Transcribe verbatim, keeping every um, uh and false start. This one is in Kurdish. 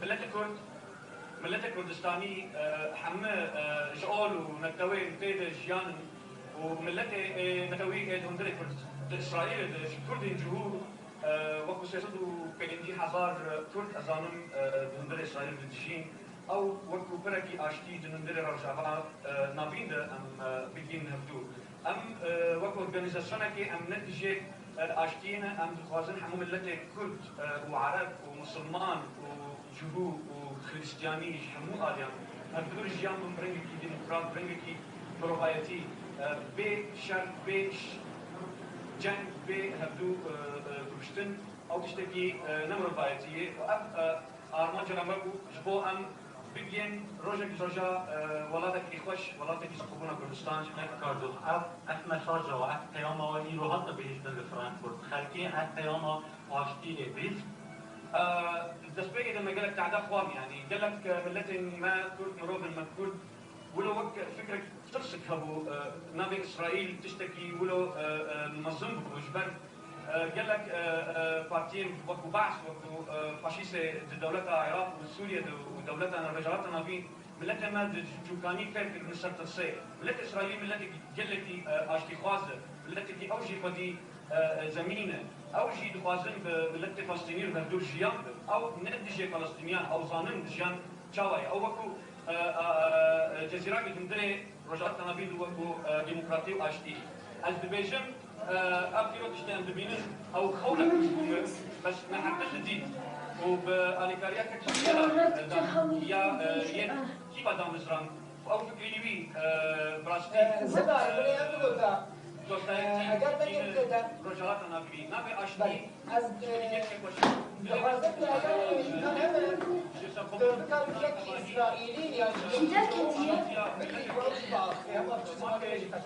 Miletê Kurd, miletê Kurdistanî, e, hemû, e, ji ol û netewên pê de jiyan in û miletê, e, netewî ê di hundirê Kurd, di Îsraîlê de ji Kurdên cihû, e, wekû sê sed û pêncî hezar Kurd, ez zanim, e, di hundirê Îsraîlê de dijîn. Ew wekû pirekî aştî di hundirê Rojava, e, Navîn de em, e, bigihînin hevdû. Em, e, wek organîzasyonekê em ne dijê, e, aştiyê ne, em dixwazin hemû miletê Kurd, e, û Ereb û Misilman û cihû û Xiristiyanî ji hemû aliyan hevdû re jiyan bin bi rengekî demokrat, bi rengekî mirovayetî, e, bê şer, bê ş-, ceng, bê hevdû, e, e, kuştin, ew tiştekî, e, ne mirovayetî ye. Û ev, e, Armanca me bû, ji bo em bigihên rojek ji roja, e, welatekî xweş, welatekî ji xwe bûna Kurdistan ji me. Kardox, ev, ev mesaja we, ev peyama we îro hate bihîstin li Frankfurt. Xelkê ev peyama aştî lê bihîst. E, di destpêkê de me gelek tehde xwar, yanî gelek, e, miletên me Kurd, mirovên me Kurd, wilo wek fikrek tirsik hebû, e, navê Îsraîl tiştekî wilo, e, e, mezin bû ji ber E, gelek, e, e, partiyên wekû Baas, wekû, e, faşîstê di dewleta Iraq û Sûriye de û dewleta Rojhilata Navîn, miletê me di çûkanî fêr kiribû ser tirsê. Miletê Îsraîlî miletekî gelekî, e, aştîxwaz e. Miletekî ew jî xwedî, e, e, zemîn e. Ew jî dixwazin bi miletê Falistînî re hevdû jiyan bin. Ew ne dijê Falistîniyan, ew zanin jiyan çawa ye. Ew wekû, e, e, e, Cezîra Gudundirê Rojhilata Navîn di wekû, e, demokratî û aştî. Ez dibêjim, e, ev îro tiştê em dibînin, ew xewlek tişt bû min, bes me heqil didît û bi alîkariya kekî ya, e, ya, e, yên tîpa damizrand û ew fikrî wî, e, bi rastî, e, Zidar, e, binê ev bigota, dostayetî, e, eger dîn, nekirde, Rojhilata Navîn, navê aştî. Ez, e, dixwazim ku eger Amerîka hebe, tu bikar wek Îsraîlî ya jî Şîdetê diye. Hema çi zimane wê jî qet.